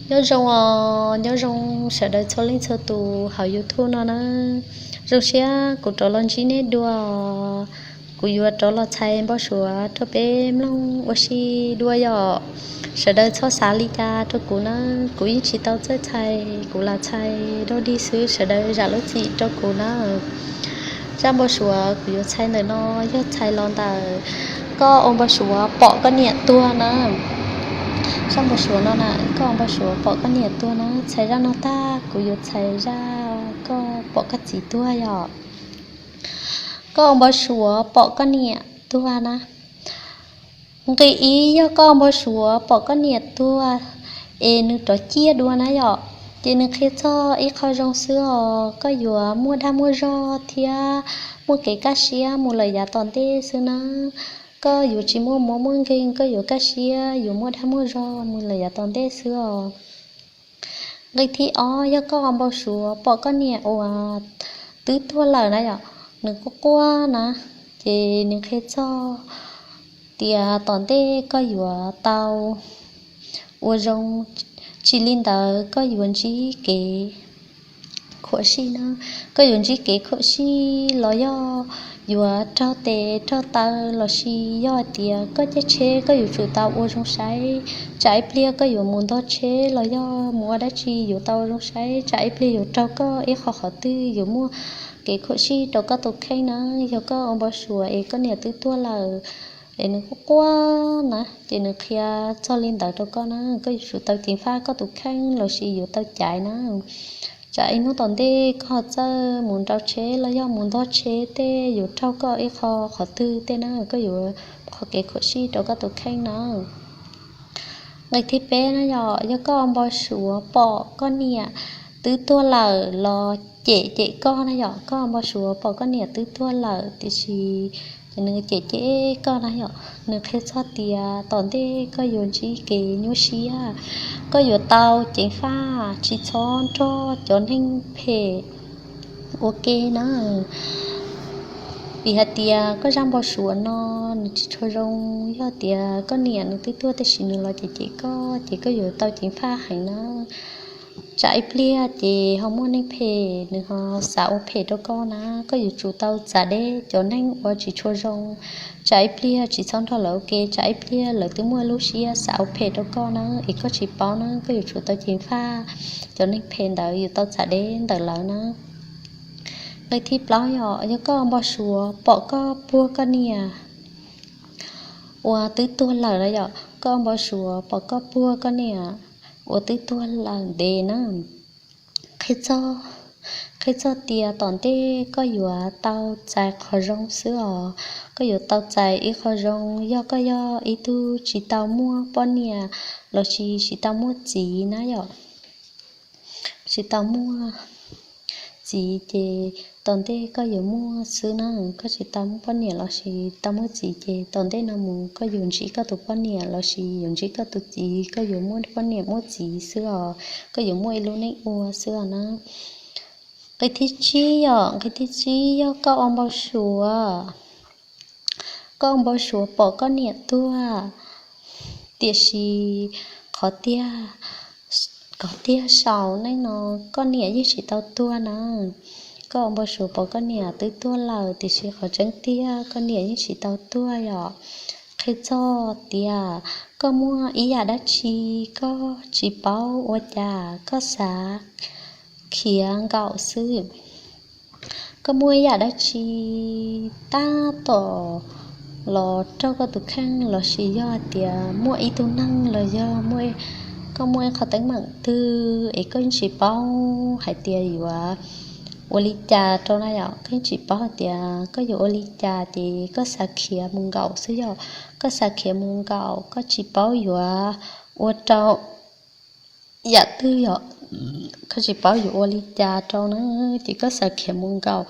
Nyob zoo os, nyob zoo sawv daws txhua leej txhua tus hauv YouTube no na. Zoo siab kuv rov los ntsib nej dua. Kuv yuav rov los txhais npau suav rau peb mloog ua si dua yom. Sawv daws txhob xav li cas rau kuv na, kuv yeej tsis tau txawj txhais, kuv lam txhais dog dig xwb, sawv daws zam lub txim rau kuv na. Zaj npau suav kuv yuav txhais ntawm no yog txhais los ntawm koj ua npau suav pom koj niam tuag na. Zaj npau suav no na, koj ua npau suav pom koj niam tuag na, txhais zaj no tag kuv yuav txhais zaj koj pom koj txiv tuag yom. Koj ua npau suav pom koj niam tuag na. Nqe ib, yog koj ua npau suav pom koj niam tuag es nws rov ciaj dua na yom, ces nws qhia txog ib qho zoo xwb os, koj yuav muaj dag muaj zog thiab muaj kev kaj siab mus lawm yav tom ntej xwb na. Koj yuav tsis muaj mob muaj nkeeg, koj yuav kaj siab, yuav muaj dag muaj zog mus lawm yav tom ntej xwb os. Nqe thib ob, yog koj ua npau suav pom koj niam uas twb tuag lawm na yom, nws quaj quaj na, ces nws qhia txog tias tom ntej koj yuav tau ua zoo, tsis li ntawd koj yuav ntsib kev khuam sij na. Koj yuav ntsib kev khuam sij los yog yuav raug tes raug taw, los sis yog hais tias koj caij tsheb koj yuav tsum tau ua zoo saib, tsam ib pliag koj yuav mus ntog tsheb los yog mus ua dab tsi yuav tau ua zoo saib, tsam ib pliag yuav raug koj ib qho qhov twg, yuav muaj kev khuam sij rau koj tus kheej na. Yog koj ua npau suav es koj niam twb tuag lawm es nws quaj quaj na, ces nws qhia txog li ntawd rau koj na, koj yuav tsum tau ceev faj koj tus kheej los sis yuav tau caiv na. Tsam ib hnub tom ntej koj ho txawj mus nrau tsheb los yog mus ntog tsheb tej yuav raug koj ib qho qhov twg tej na, koj yuav qhov kev khuam sij rau koj tus kheej na. Nqe thib peb na yom, yog koj ua npau suav pom koj niam twb tuag lawm los cem cem koj na yom, koj ua npau suav pom koj niam twb tuag lawm tiam sis nws cem cem koj na yom, nws qhia txog tias tom ntej koj yuav ntsib kev nyuaj siab, koj yuav tau ceev faj tsis txhob nrog cov neeg phem ua ke na. Vim hais tias koj zaj npau suav no nws tsis tshua zoo, yog tias koj niam nws twb tuag tab sis nws los cem cem koj ces koj yuav tau ceev faj heev na. Tsam ib pliag ces ho muaj neeg phem nws ho xav ua phem rau koj na, koj yuav tsum tau txav deb cov neeg uas tsis tshua zoo. Tsam ib pliag tsis txhob nrog lawv ua ke, tsam ib pliag lawv twb muaj lub siab xav ua phem rau koj na, es koj tsis paub na, koj yuav tsum tau ceev faj cov neeg phem ntawd, yuav tau txav deb ntawm lawv na. Nqe thib plaub yom, yog koj ua npau suav pom koj puag koj niam uas twb tuag lawm na yom, koj ua npau suav pom koj puag koj niam uas twb tuag lawm ntev na, qhia txog, qhia txog tias tom ntej koj yuav tau txais qhov zoo xwb os. Koj yuav tau txais ib qho zoo yog koj yog ib tug tsis tau muaj poj niam los sis tsis tau muaj txiv na yom. Tsis tau muaj txiv ces tom ntej koj yuav muaj xwb na. Koj tsis tau muaj poj niam los sis tau muaj txiv ces tom ntej no mus koj yuav ntsib koj tus poj niam los sis yuav ntsib koj tus txiv, koj yuav muaj poj niam muaj txiv xwb os, koj yuav muaj ib lub neej ua xwb os na. Nqe thib tsib yom, nqe thib tsib yog koj ua npau suav, koj ua npau suav pom koj niam tuag, tiam sis qhov tiag, qhov tiag saum neej no koj niam yeej tsis tau tuag na. Koj ua npau suav pom koj niam twb tuag lawm tiam sis qhov tseeb tiag koj niam yeej tsis tau tuag yom. Qhia txog tias koj muaj ib yam dab tsi koj tsis paub ua cas koj xav khiav nkaum xwb. Koj muaj ib yam dab tsi tab tom los raug koj tus kheej los sis yog hais tias muaj ib tug neeg los yog koj muaj ib qhov teeb meem twg es koj yeej tsis paub hais tias yuav ua li cas rau na yom, koj yeej tsis paub hais tias koj yuav ua li cas ces koj xav khiav mus nkaum xwb yom. Koj xav khiav mus nkaum, koj tsis paub yuav ua rau yam twg yom, koj tsis paub yuav ua li cas rau na, ces koj xav khiav mus nkaum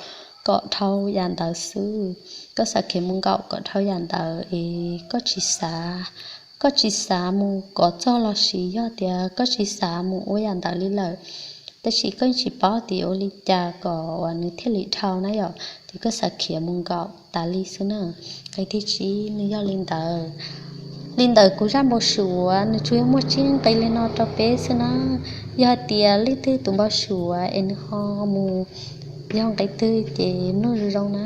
kom dhau yam ntawd xwb. Koj xav khiav mus nkaum kom dhau yam ntawd es koj tsis xav, koj tsis xav mus kov txog los sis yog tias koj tsis xav mus ua yam ntawd li lawm, tab sis koj yeej tsis paub tias yuav ua li cas kom uas nws thiaj li dhau na yom, ces koj xav khiav mus nkaum tas li xwb na. Nqe thib tsib nws yog li ntawd. Li ntawm kuv zaj npau suav nws tsuas yog muaj tsib nqe li no rau peb xwb na. Yog hais tias leej twg tus npau suav es nws ho mus yog nqe twg ces mloog zoo zoo na,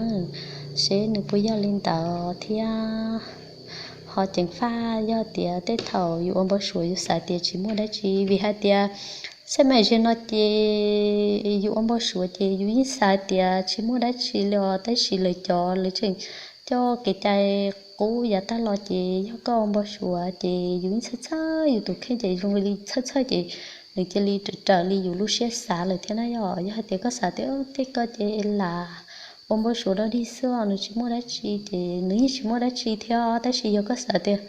seb nws puas yog li ntawd thiab. Ho ceev faj yog tias tej thaum yus ua npau suav yus xav tias tsis muaj dab tsi, vim hais tias xab mais ze no ces yus ua npau suav ces yus yeej xav tias tsis muaj dab tsi li os, tab sis lawv cov lawv tseem coj kev cai qub yav tag los ces yog koj ua npau suav ces yus yeej txhawj txhawj, yus tus kheej ces zoo li txhawj txhawj ces nws cia li raws raws li yus lub siab xav lawm thiab na. Yog, yog hais tias koj xav tias tej ko ces lam ua npau suav dog dig xwb os, nws tsis muaj dab tsi ces nws yeej tsis muaj dab tsi thiab. Tab sis yog koj xav tias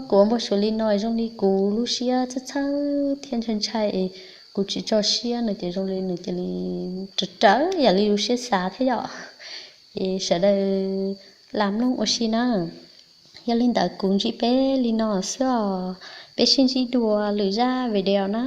kuv ua npau suav li no zoo li kuv lub siab txhawj txhawj thiab ntshai ntshai es kuv tsis tso siab no ces zoo li nws cia li raws raws yam li lub siab xav thiab yom. Ces sawv daws lam mloog ua si na. Yog li ntawd kuv ntsib peb li no xwb os, peb sib ntsib dua lwm zaj video na.